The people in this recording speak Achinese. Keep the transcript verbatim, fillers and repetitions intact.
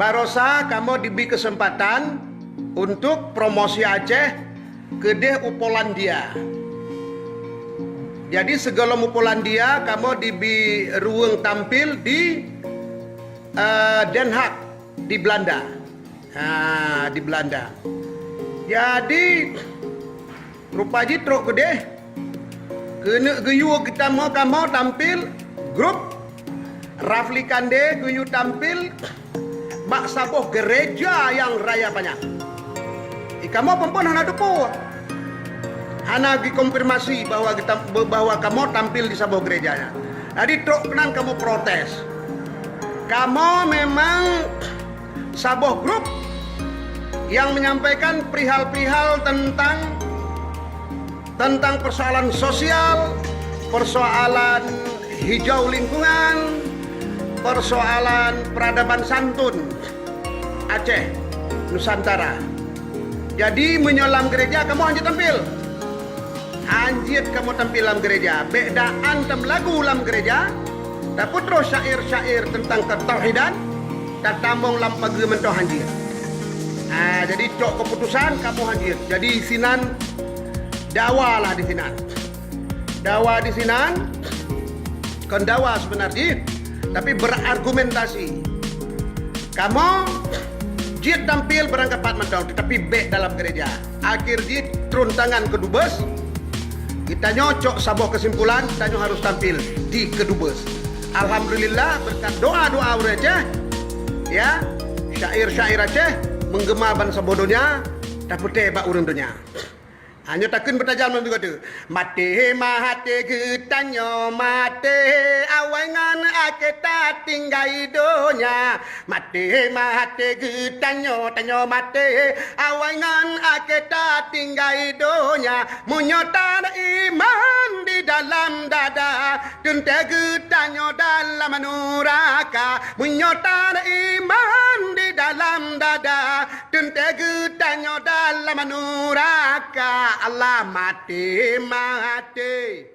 Barosa kamoe dibi keuseumpatan untuk promosi Aceh keudeh u Polandia. Jadi, sigohlom u Polandia, kamoe dibi ruweueng tampil di, eh, Den Haag, di Belanda. Ha, di Belanda. Jadi, rupa jih trok keudeh, keuneuk geuyue kamoe, kamoe tampil grup Rafli Kande geuyue tampil bak saboh gereja nyang raya panyang. Di kamoe phon-phon hana teupeue, hana dikonfirmasi bahwa geutam-, bahwa kamoe tampil di saboh gereja nyan. Jadi trok keunan kamoe protes. Kamoe memang saboh grup nyang menyampaikan perihal-perihal tentang, tentang persoalan sosial, persoalan hijau lingkungan, persoalan peradaban santun Aceh Nusantara. Jadi, meunyoe lam gereja kamoe hanjeuet tampil. Hanjeuet kamoe tampil lam gereja. Bék daan tameulagu lam gereja, tapeutroh syair-syair teuntang keutauhidan, tatamong lam pageue mantong hanjeuet. Ah, jadi trok keuputosan kamoe hanjeuet. Jadi sinan dawa lah di sinan. Dawa di sinan, kon dawa seubeuna jih, tapi berargumentasi. Kamoe jeuet tampil barangkapat mantong, tetapi bék dalam gereja. Akhé jih tron tangan keu dubes. Geutanyoe cok saboh keusimpulan, tanyoe harôh tampil di keudubes. Alhamdulillah, beureukat doa-doa ureuëng Aceh, ya, syair-syair Aceh menggeuma ban saboh donya, tapeuté bak ureuëng donya. Hanyoe takheun beutajam lam sigoe teuk. Maté, maté geutanyoe maté, awai ngon akhé tatinggai donya. Maté, maté geutanyoe, tanyoe maté, awai ngon akhé tatinggai donya. Meunyoe tan iman di dalam dada, teuntée geutanyoe dalam nuraka. Meunyoe tan iman di dalam dada, teuntée geutanyoe dalam nuraka. Allah, maté, maté.